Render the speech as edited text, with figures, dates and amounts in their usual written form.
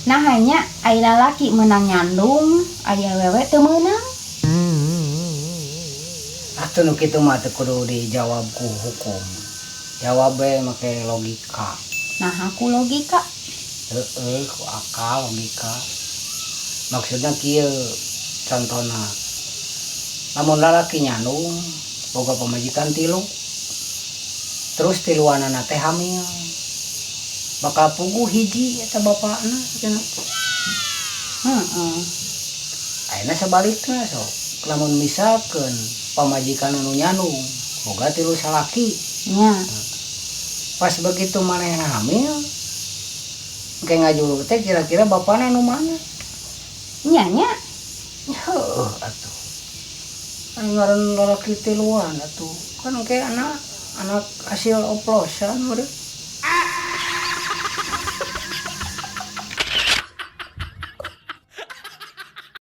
Nah, hanya aya lalaki menang nyandung, aya awewe teu meunang. Atuh nu kitu mah teu kudu dijawab ku hukum. Jawab we make logika. Nah, aku logika. Heeh, ku akal logika. Maksudnya kieu contohna. Lamun lalaki nyandung boga pamajikan tilu. Terus tiluanana teh hamil. Bakal puguh hiji eta bapakna cenah. Heeh. Ayeuna sabalikna sok. Lamun misalkeun pamajikan anu nyandung boga tilu salaki. Nya. Pas begitu manehna hamil, engke ngajuru teh kira-kira bapakna nu mana? Nya nya. Heueuh atuh. Anu ngaran lalaki tiluan atuh. Kan engke anak anak hasil oplosan meureun.